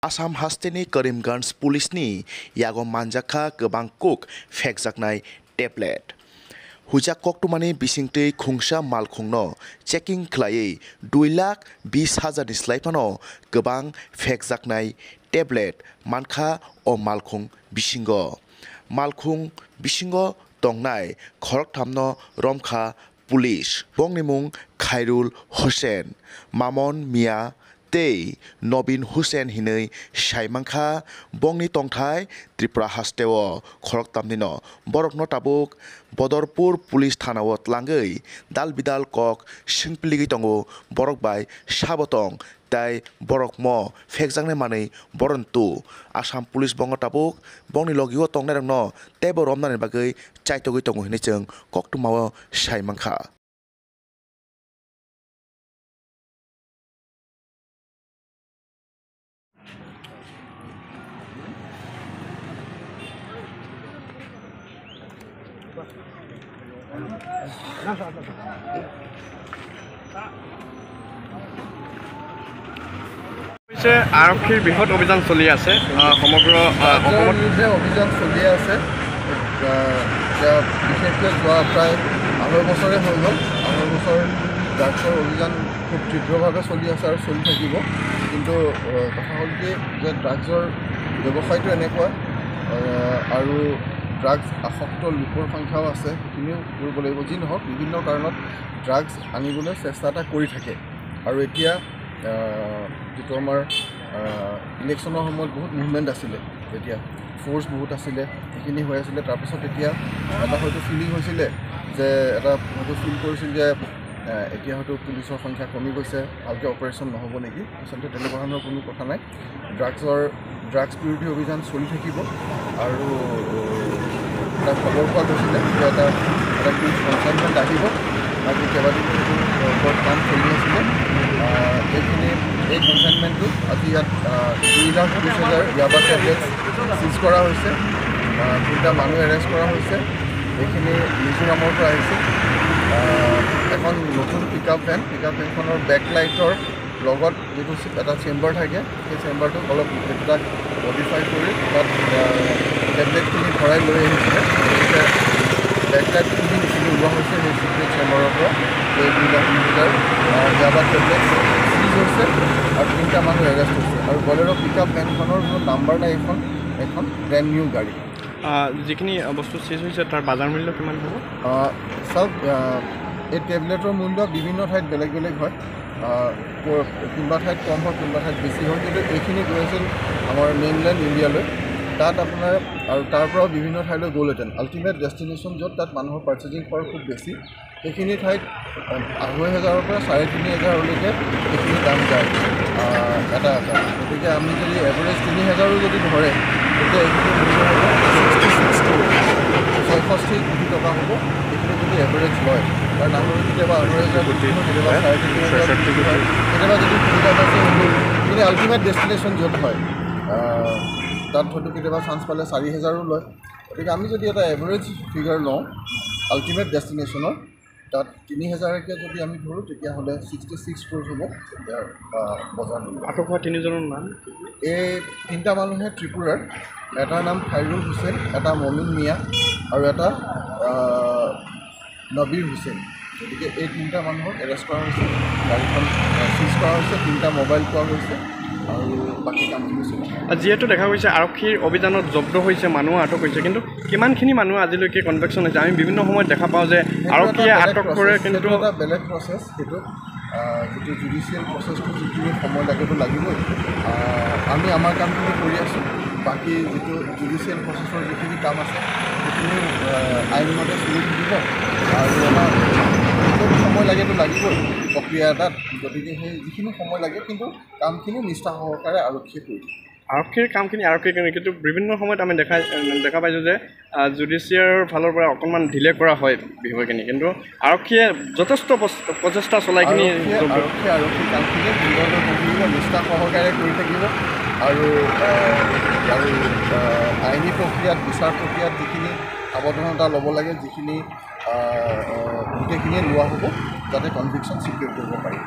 Assam hasteni Karimganj police ni yago manjakha kwbang kuk phekjaknai tablet. Huijak koktumani bisingtwi khungsa malkhungno checking khlaiui 2,20,000 ni slai phano kwbang phekjaknai tablet mankha o malkhung bisingo. Malkhung bisingo tongnai khorokthamno romkha police. Bongni mung Khairul Hossain, Mamon Mia tei Nobin Hussain hinui saimangkha bongni tongthai Tripura hasteo khoroktamnino borokno tabuk Badarpur police thanao tlangui dalbidal kok singpiligui tongo borok bai sabo tong tai borok mo phekjaknai manui borontu. Assam police bongo tabuk bongni logio tongnairokno teibo romnani bagui chaitogui tongo hinui chwng koktumao saimangkha. আৰক্ষীৰ বৃহৎ অভিযান চলি আছে সমগ্ৰ অসমত অভিযান চলি আছে। বিশেষকৈ যোৱা প্ৰায় 2.5 বছৰে হৈ গ'ল। 2.5 বছৰ ড্ৰাগছৰ অভিযান খুব তীব্ৰভাৱে চলি আছে আৰু চলি থাকিব। কিন্তু কথা হ'ল কি যে ড্ৰাগছৰ ব্যৱসায়টো এনেকুৱা আৰু ড্ৰাগছ আসক্ত লোকৰ সংখ্যাও আছে, সেইখিনিও কৰিব লাগিব। যি নহওক বিভিন্ন কাৰণত ড্ৰাগছ আনিবলৈ চেষ্টা এটা কৰি থাকে। আৰু এতিয়া যিটো আমাৰ ইলেকশ্যনৰ সময়ত বহুত মুভমেণ্ট আছিলে, তেতিয়া ফ'ৰ্চ বহুত আছিলে, সেইখিনি হৈ আছিলে। তাৰপিছত এতিয়া এটা হয়তো ফিলিং হৈছিলে যে এটা হয়তো ফিল কৰিছিল যে এতিয়া হয়তো পুলিচৰ সংখ্যা কমি গৈছে, ভালকৈ অপাৰেশ্যন নহ'ব নেকি। আচলতে তেনেকুৱা ধৰণৰ কোনো কথা নাই। ড্ৰাগছ বিৰোধী অভিযান চলি থাকিব। আৰু এটা খবৰ পোৱা গৈছিলে যে এটা এটা কুইক কনচাইনমেণ্ট আহিব। আজি কেইবাদিনো সেইটোৰ ওপৰত কাম চলি আছিলে। এইখিনি এই কনচাইনমেণ্টটো আজি ইয়াত 2,20,000 য়াবা টেবলেটছ চিজ কৰা হৈছে। 3টা মানুহ এৰেষ্ট কৰা হৈছে। এইখিনি মিজোৰামৰ পৰা আহিছে। এখন নতুন পিক আপ ভেন, পিক আপ ভেনখনৰ বেক লাইটৰ লগত যিটো এটা চেম্বাৰ থাকে, সেই চেম্বাৰটোক অলপ সেইবিলাক মডিফাই কৰি তাত টেবলেটখিনি ভৰাই লৈ আহিছিলে। গতিকে বেক লাইট খুলি সেইখিনি ওলোৱা হৈছে সেই চিক্ৰেট চেম্বাৰৰ পৰা। এই 2,20,000 য়াবা টেবলেট চিজ হৈছে আৰু 3টা মানুহ এৰেষ্ট হৈছে। আৰু বলেৰ' পিক আপ ভেনখনৰ কোনো নাম্বাৰ নাই, এখন ব্ৰেণ্ড নিউ গাড়ী। যিখিনি বস্তু চিজ হৈছে তাৰ বাজাৰ মূল্য কিমান হ'ব? চাওক, এই টেবলেটৰ মূল্য বিভিন্ন ঠাইত বেলেগ বেলেগ হয়। কোনোবা ঠাইত কম হয়, কোনোবা ঠাইত বেছি হয়। কিন্তু এইখিনি গৈ আছিল আমাৰ মেইনলেণ্ড ইণ্ডিয়ালৈ, তাত আপোনাৰ আৰু তাৰ পৰাও বিভিন্ন ঠাইলৈ গ'লহেঁতেন। আল্টিমেট ডেষ্টিনেশ্যন য'ত, তাত মানুহৰ পাৰ্চেজিং পাৱাৰ খুব বেছি। সেইখিনি ঠাইত 2,500ৰ পৰা 3,500লৈকে এইখিনি দাম যায় এটা এটা। গতিকে আমি যদি এভাৰেজ 3,000ৰো যদি ধৰে, তেতিয়া এইখিনি মূল্য হ'ব 66 crore, 66 কোটি টকা হ'ব এইখিনি যদি এভাৰেজ লয়। কাৰণ আমি কেতিয়াবা 2,500 কেতিয়াবা 3,500 হয়, কেতিয়াবা যদি সুবিধা পাইছে কিন্তু আল্টিমেট ডেষ্টিনেশ্যন য'ত হয় তাত হয়তো কেতিয়াবা চান্স পালে 4,000ৰো লয়। গতিকে আমি যদি এটা এভাৰেজ ফিগাৰ লওঁ আল্টিমেট ডেষ্টিনেশ্যনৰ, তাত 3,000কৈ যদি আমি ধৰোঁ তেতিয়াহ'লে 66 crore হ'ব ইয়াৰ বজাৰ মূল্য। আটক হোৱা 3জনৰ নাম? এই 3টা মানুহে ত্ৰিপুৰাৰ। এটাৰ নাম খাইৰুল হুছেইন, এটা মমিন মিয়া আৰু এটা নবীৰ হুছেইন। গতিকে এই 3টা মানুহক এৰেষ্ট কৰা হৈছে, গাড়ীখন চিজ কৰা হৈছে, 3টা মোবাইল পোৱা গৈছে আৰু বাকী কামখিনি চলি। যিহেতু দেখা গৈছে আৰক্ষীৰ অভিযানত জব্দ হৈছে, মানুহ আটক হৈছে, কিন্তু কিমানখিনি মানুহ আজিলৈকে কনভেকশ্যন হৈছে? আমি বিভিন্ন সময়ত দেখা পাওঁ যে আৰক্ষীয়ে আটক কৰে, কিন্তু এটা বেলেগ প্ৰচেছ। সেইটো যিটো জুডিচিয়েল প্ৰচেছটো যিখিনি সময় লাগেতো লাগিবই। আমি আমাৰ কামখিনি কৰি আছোঁ। বাকী যিটো জুডিচিয়েল প্ৰচেছৰ যিখিনি কাম আছে সেইখিনি আইনমতে চলি থাকিব। আৰু এটা সময় লাগেতো লাগিবই প্ৰক্ৰিয়া এটাত। গতিকে সেই যিখিনি সময় লাগে, কিন্তু কামখিনি নিষ্ঠা সহকাৰে আৰক্ষীয়ে কৰি থাকিব। আৰক্ষীৰ কামখিনি আৰক্ষীয়ে কৰে, কিন্তু বিভিন্ন সময়ত আমি দেখা পাইছোঁ যে জুডিচিয়াৰৰ ফালৰ পৰা অকণমান ঢিলে কৰা হয় বিষয়খিনি, কিন্তু আৰক্ষীয়ে যথেষ্ট প্ৰচেষ্টা চলাইখিনি আৰক্ষীৰ কামখিনি সুন্দৰকৈ কৰি থাকিব, নিষ্ঠা সহকাৰে কৰি থাকিব। আৰু আৰু আইনী প্ৰক্ৰিয়াত, বিচাৰ প্ৰক্ৰিয়াত যিখিনি সাৱধানতা ল'ব লাগে, যিখিনি গোটেইখিনিয়ে লোৱা হ'ব যাতে কনভিকশ্যন ছিকিউৰ কৰিব পাৰি।